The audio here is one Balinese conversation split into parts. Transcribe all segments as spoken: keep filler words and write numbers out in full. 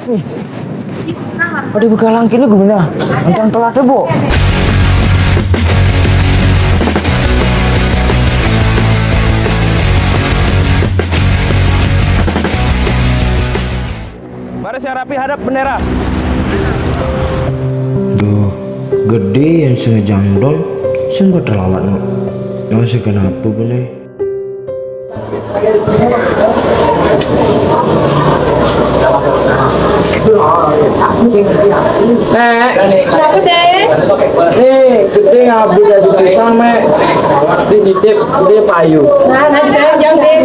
Pada begalang kini gimana? Antang telatnya, Bu. Baris yang rapi, hadap bendera. Duh, gede yang sengaja dol, sungguh terlawat no. Masih kenapa boleh? Nek, siapa deh? Nih, gede ngabis aja pisang, Mek. Nanti nitip, dia payu. Nah, nanti jalan jam deh.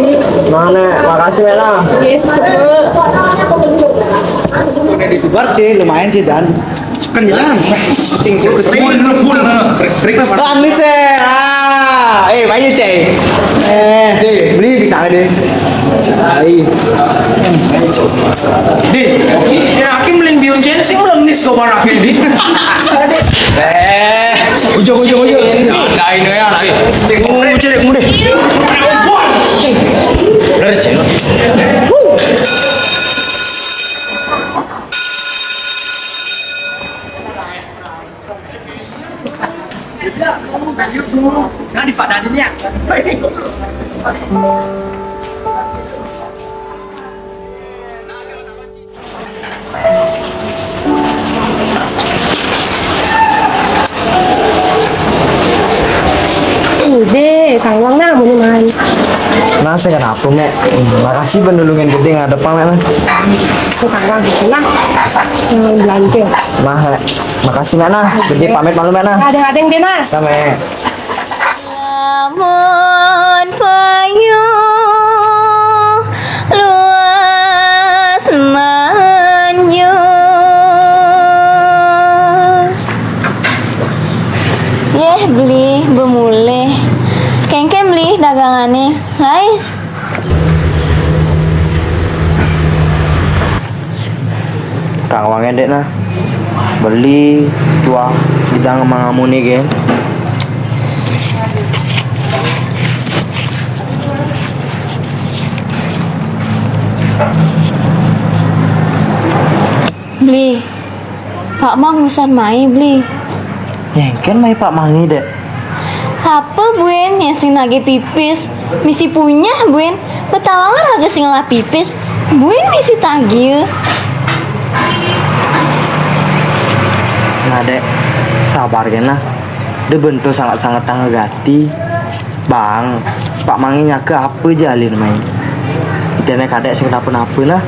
Mana? Makasih, Mek, nah. Yes, cepet. Udah disebar, Ci, lumayan, Ci, dan. Kenyang. Cing, cing, cing. Full, full, full. Pesan nih, sih. Ah, eh, banyak, Ci. Eh, deh, beli bisa deh. Ai. Deh, ini Hakim melin biun cen sih melengis kok para Hakim di. Eh, ujung, ujung, ujung. Ada ini ya, lagi. Cek, cek, deh. Dari sini. Nah, dipadanin ya. Udah, tanggung nah, mau main. Nah, saya kenapa, Mek? Makasih, pendulungan gede ngadep, Mek, nah. Aku tanggung gitu, nah. Yang belanja. Nah, Mek. Makasih, Mek, nah. Gede pamit malu, Mek, nah. Ada-ada yang deh, nah. Nah, Mek. Lamun payu luas manjus. Yeh, beli bemulih. Kengken beli dagangane, guys. Kang Wangen dek nah. Beli tuah bidang mangamuni gen. Beli, Pak Mang usan mai, Beli. Yengken mai Pak Mangi dek. Apa buen yang sing nage pipis? Misi punya buen. Betalangan harga sing ngelah pipis. Buen misi tagih. Nah dek, sabar kena. Dia bentuk sangat-sangat tangga gati. Bang, Pak Mangi nyaka apa jalin main? Itene kadek sing kenapa-napa nah.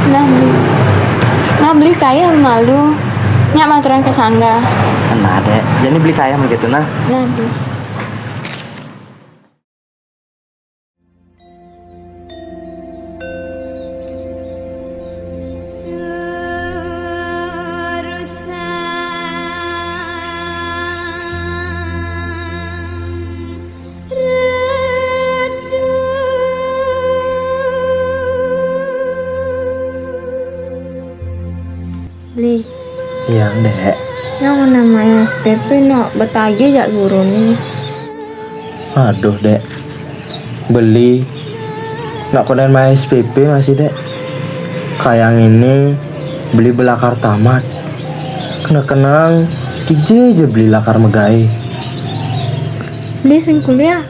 Nah, Beli. Nah, Beli kaya malu. Nyak maturan ke sangga. Nah dek, jadi Beli kaya begitu nah. Nah, Beli. Beli. Iya, Dek. Yang namanya S P P nak betagih jak guru ni. Aduh, Dek. Beli nak konen main S P P masih, Dek. Kayang ini beli belakar tamat. Kena kenang ije je beli lakar megai. Beli sing kuliah.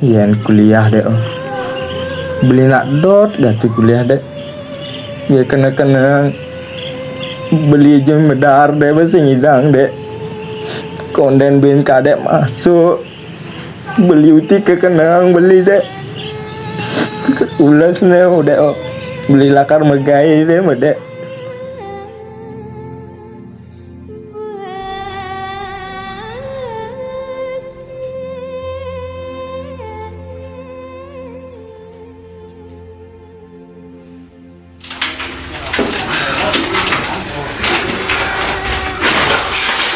Yen kuliah, Dek. Oh. Beli nak dot gati kuliah, Dek. Ye kena kenang beli je medar, Dek, besi ngidang, Dek. Konden bin kadek masuk. Beli uti kekenang beli dek. Ulas ne udah, oh. Beli lakar megai deh, medek.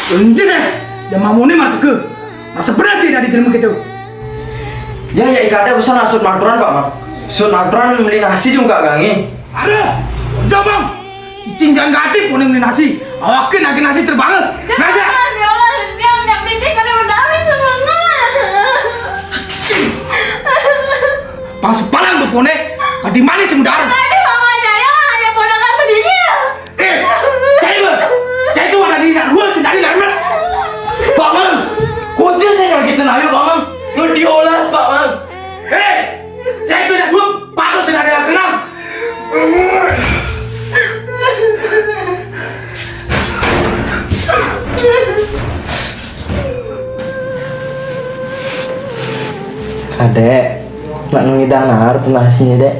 Enjeh deh, jam mamone mah teke. Nah, sebenarnya sih dari jelema gitu. Ya, ya, ikade pesan asut makduran, Pak, Bang. Sut makduran beli nasi di muka gangi. Ada, udah, Bang. Cing jangan gatif, pone beli nasi. Awakin lagi nasi terbang. Nah, ya. Ya Allah, dia ndak mimpi kada medali sebenarnya. Pang sepalan tu pone, kadi manis sing udara. Tadi mama Dek, nak ngidang nahar tu nasi ni, Dek.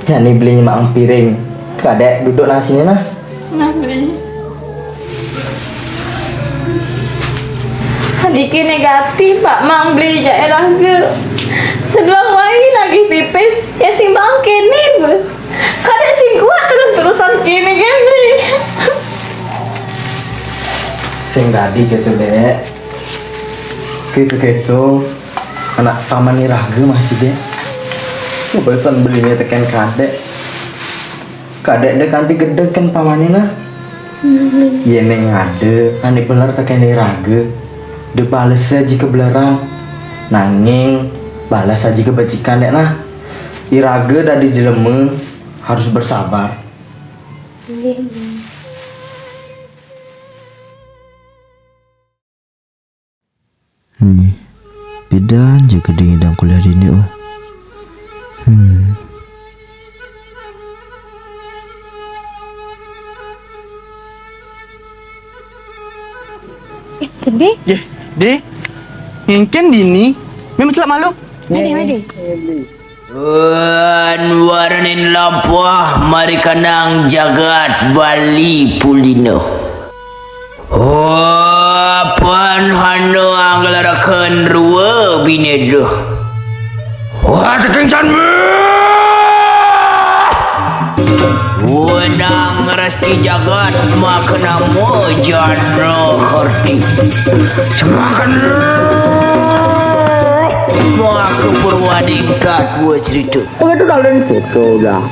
Nak ni beli mak piring. Kadek duduk nasi ni nah. Nah, beli. Hadiki negatif, Pak Mang beli jai raga. Sebelah wai lagi pipis, ya sing bangke ni be. Kadek sing kuat terus-terusan kini, kan, beli. Sing tadi gitu, Dek. Gitu-gitu. Anak paman ni raga masih, Dek. Bosan belinya teken kadek. Kadek dek kanti gedeg kan pamane nah. Yene ngade ane beler teken iraga. De bales aja ke belerang. Nanging balas aja ke bajikan dek nah. Iraga dadi jelema harus bersabar. Nggih, nggih. Hmm. Pidan jaga dingin dang kuliah dini, oh. Hmm. Eh, Gede? Yeh, Dek. Ngengken dini. Memang celak malu. Mede, mede. Wan waranin lampah marikanang jagat Bali pulino. Oh, pan hana anggelaraken rua bineda. Wah, teking jan meh. Wenang ngeresti jagat makenama jana kerti. Semaken maka purwaning katua cerita. Begitu dalam foto dah.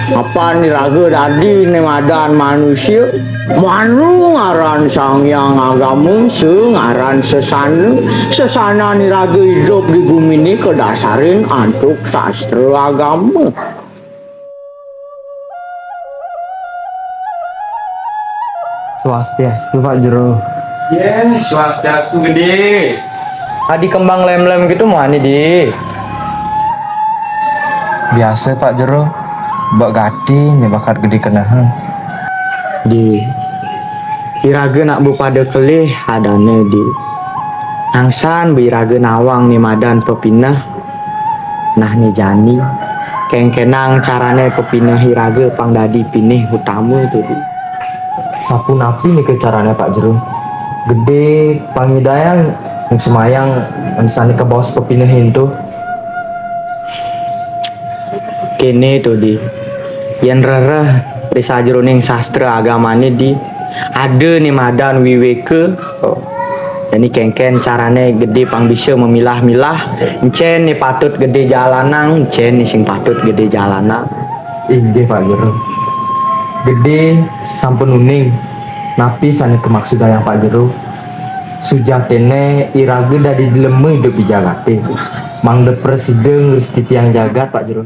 Apa ni raga dadi ni madan manusia? Manu ngaran Sang Hyang Agama, se ngaran sesana. Sesana ni raga hidup di bumi ni kedasarin antuk sastra agama. Swastiastu, Pak Jero. Yeh, swastiastu, Gede. Adi kembang lem-lem gitu mau ani, Di? Biasa, Pak Jero. Bak gati nyebakat Gede kenahan. Di, iraga nak bepada kelih adane, Di. Angsan be iraga nawang ni madan pepineh. Nah, ni jani, kengkenang carane pepineh iraga pang dadi pinih utama tu, Di. Sapunapi nika carane, Pak Jero? Gede pangidayang semayang sane kabaos pepineh ento. Kene tu, Di. Yen rereh ri sajeroning sastra agamane, Di, ada ni madan wiweka. Oh. Jani kengken carane Gede pang bisa memilah-milah, encen ni patut Gede jalanang, encen ni sing patut Gede jalanang. Inggih, Pak Jero. Gede sampun uning napi sane kamaksudayang Pak Jero. Sujatine iraga dadi jelema idup di jagate. Mangda prasida ngrestiti tiang jagat, Pak Jero.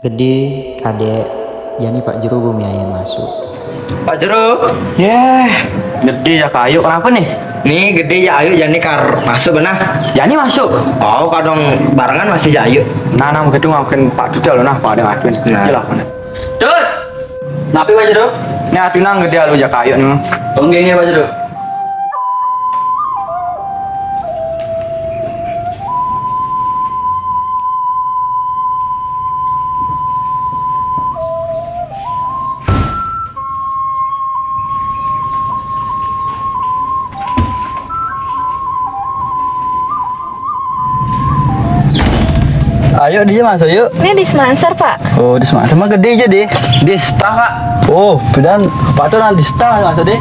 Gede, Kadek, jani Pak Jero bumiayan masuk. Pak Jero. Yeh, Gede jak Ayu kenapa nih? Nih Gede jak Ayu jani kar masuk benah. Jani masuk? Oh, kadang barengan masih jak Ayu. Nah, nah, begitu ngapain Pak Tut lo nah, pada ngapain? Nah. Jelas mana? Tut! Napi, Pak Jero? Nih, atunang Gede alu jak Ayu nih. Oh, nggih, nggih, Pak Jero. Ayu, dia masuk, yuk. Ini di Semanser, Pak. Oh, di Semanser mah Gede aja deh. Di staff, Pak. Oh, pidan Pak Tut nang di staff masuk deh.